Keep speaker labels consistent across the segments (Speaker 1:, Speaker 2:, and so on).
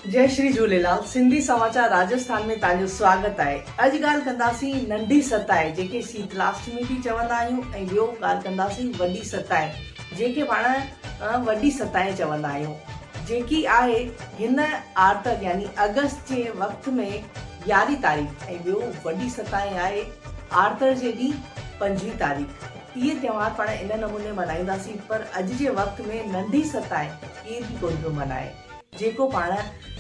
Speaker 1: جئي شري جهوليلال سنڌي سماچار راجسٿان ۾ توهان جو سواگت آهي اڄ ڳالهه ڪنداسين ننڍي ستائي جنهن کي شيتلاشٽمي به چوندا آهيون ۽ ٻيو ڳالهه ڪنداسين وڏي ستائي جنهن کي پاڻ وڏي ستائي چوندا آهيون جيڪي آهي هن آرتر يعني اگست جي وقت ۾ يارهين تاريخ ۽ ٻيو وڏي ستائي آهي آرتر جي ڏينهن پنجويهه تاريخ اهي تهوار پاڻ ان نموني ملهائينداسين پر اڄ جي وقت ۾ ننڍي ستائي ڪير به ڪونه پيو ملهائي جيڪو پاڻ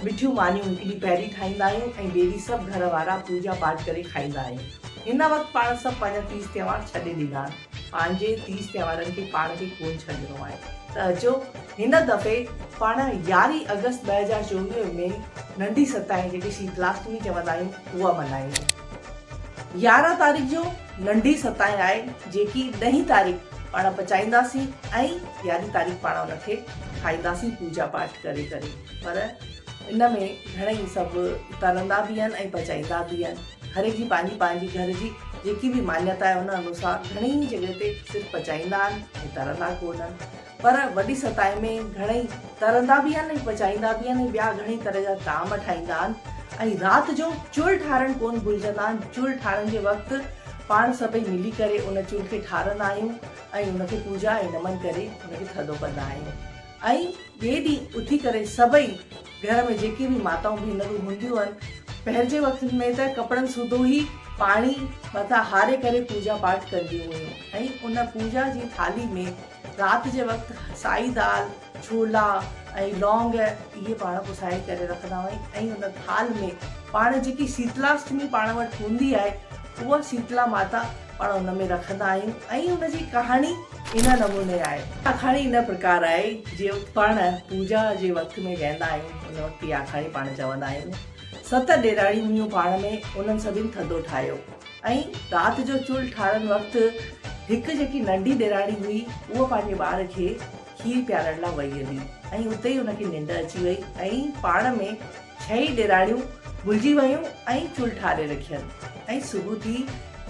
Speaker 1: مٺيون مانيون هڪ ڏينهن پهرين ٺاهيندا آهيون ۽ ٻئي ڏينهن سڀ گهر وارا پوڄا پاٺ ڪري کائيندا آهيون. هن وقت پاڻ سڀ پنهنجا تيج تهوار ڇڏي ڏنا آهن. پنهنجي تيج تهوارن کي پاڻ کي ڪونه ڇڏڻو آهي ته اچو هن دفعي پاڻ يارهين آگسٽ 2024 ۾ ننڍي ستائين جيڪي شيتلاشٽمي چوندا آهيون اها ملهايون. 11 تاريخ جو ننڍي ستائين آهي جيڪي ڏهين تاريخ پاڻ پچائينداسين ۽ يارهين تاريخ پاڻ ان کي کائينداسين پوڄا پاٺ ڪري ڪري پر ان ۾ گهڻئي سڀ ترندا به آهن ۽ پچائيندا به آهن هر هڪ جي پنهنجي پنهنجي گهر جي جيڪي به مانيتا آهي ان انوسار گهڻي ئي جڳهه تي صرف پچائيندا آهن ۽ ترندا ڪونهن پر وڏي ستائي ۾ گهڻئي ترندا به آهن ۽ پچائيندا به آهن ۽ ٻيا گهڻي طرح جا طعام ٺاهيندا آهن ۽ رات جو چلهه ٺارڻ ڪونه ڀلجندا آهن. چلهه ٺارڻ جي وقت پاڻ سڀئي ملي ڪري ان چلهه کي ٺارندا آهيون ۽ ان کي پوڄا ۽ نمن ڪري ان کي ٿڌو ڪندا آهيون ۽ ٻئي ڏينهن اٿي ڪري سڀئي گهر ۾ جيڪي به ماتائون ڀينرون هونديون آهن پهرجي وقت ۾ ته ڪپڙن سوڌو ئي پاڻي مٿان هاري ڪري پوڄا پاٺ ڪنديون هيون ۽ ان پوڄا جي ٿالهي ۾ رات جي وقت سائي دال، ڇولا ۽ لونگ اهي پاڻ پسائي ڪري رکندا هئائين ۽ ان ٿالهه ۾ پاڻ جيڪي شيتلاشٽمي پاڻ وٽ هوندي آهي اها شيتلا ماتا پاڻ ان ۾ رکندا آهيون ۽ ان جي ڪهاڻي ان نموني آهي. آکاڻي ان پرڪار آهي جي وقت پاڻ پوڄا جي وقت ۾ ويهندا آهيون ان وقت اها آکاڻي پاڻ چوندا آهيون. ست ڏيراڻيون هيون پاڻ ۾ انهن سڀن ٿڌو ٺاهيو. ۽ رات جو چلهه ٺارڻ وقت هڪ جيڪي ننڍي ڏيراڻي هئي اها پنهنجي ٻار کي کير پيارڻ لاء وئي هلي ۽ اتي ئي ان کي ننڊ اچي وئي ۽ پاڻ ۾ ڇهه ئي ڏيراڻيون ڀلجي ويون ۽ چلهه ٺاري رکين ۽ صبح ٿي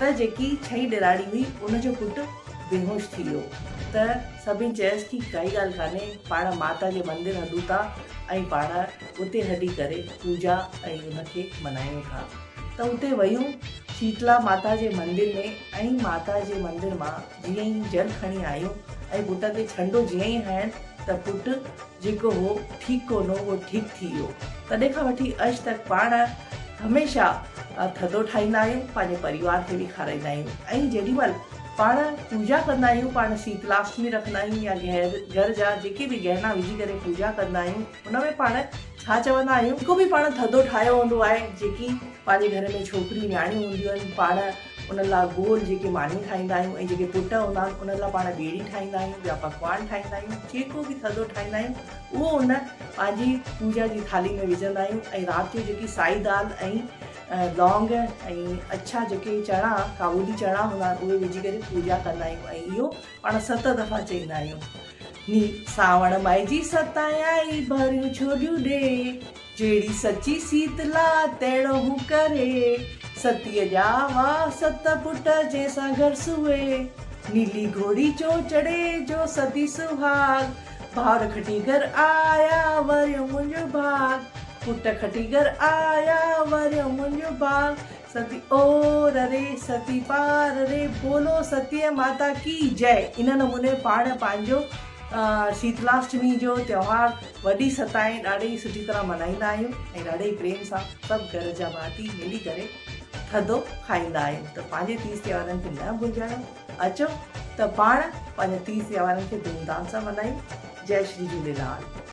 Speaker 1: ته جيڪي ڇهين ڏيراڻي هئي ان جو پٽ بيهوش ٿي ويو ته سڀني چيس ڪي ڪائي ڳالهه ڪانهي پاڻ ماتا جي مندر هلون ٿا ۽ پاڻ اتي هلي ڪري پوڄا ۽ ان کي منايون ٿا. ته اتي ويون شيتلا ماتا جي مندر ۾ ۽ ماتا جي مندر مان جيئن ئي جل کڻي آيون ۽ پٽ تي ڇنڊو جيئن ئي هنيائين ته پٽ جيڪو هو ٺيڪ ڪونه هو اهو ٺيڪ ٿي ويو. تڏهن کان وٺي اڄ تڪ پاڻ هميشه ٿڌو ٺاهيندا آهيون پنهنجي پريوار کي به کارائيندا آهيون ۽ جيڏي مهل پاڻ پوڄا ڪندا آهيون پاڻ شيتلاشٽمي رکندا آهيون يا گهر جا جيڪي به گهنا وجهي ڪري پوڄا ڪندا آهيون ان ۾ پاڻ ڇا چوندا آهيون؟ جيڪو به پاڻ ٿڌو ٺاهيو هوندو آهي، جيڪي پنهنجي گهر ۾ ڇوڪريون نياڻيون هونديون آهن، پاڻ انهن لاء گول جيڪي مانيون ٺاهيندا آهيون ۽ جيڪي پٽ هوندا آهن انهن لاء پاڻ ٻيڙي ٺاهيندا آهيون، ٻيا پڪوان ٺاهيندا آهيون، جيڪو به ٿڌو ٺاهيندا آهيون اهو ان پنهنجي پوڄا جي ٿالهي ۾ وجهندا آهيون ۽ رات جو جيڪي سائي دال ۽ لونگ ۽ اڇا جيڪي چڻا ڪابولي چڻا هوندا آهن اهي وجهي ڪري پوڄا ڪندا آهيون ۽ اهو پاڻ ست دفعا چئيندا آهيون. ني سانوڻ مائي جي ستايائي ڀريون ڇوڏيون ڏي، جهڙي سچي سيتلا تهڙو هو ڪري، ستيء ڄاوا ست پٽ جنهن سان گهر سوئي، نيلي گهوڙي جو چڙهي جو سدي سهاڳ، ڀائر کٽي گهر آيا وريو منهنجو ڀاڳ، پٽ کٽي گهر آيا وريو منهنجو ڀاڳ، ستي اور ري ستي پار ري بولو ستيء ماتا ڪي جئي ان نموني پاڻ پنهنجو شيتلاشٽمي جو تيوهار وڏي ستائين ڏاڍي سٺي طرح ملهائيندا آهيون ۽ ڏاڍي پريم سان سڀ گهر جا ڀاتي ملي ڪري ٿڌو کائيندا آهيون ته پنهنجي تيج تيوهارن کي نه ڀلجايو اچو ته پاڻ پنهنجي تيج تيوهارن کي ڌوم ڌام سان ملهايون جئي شري جهوليلال.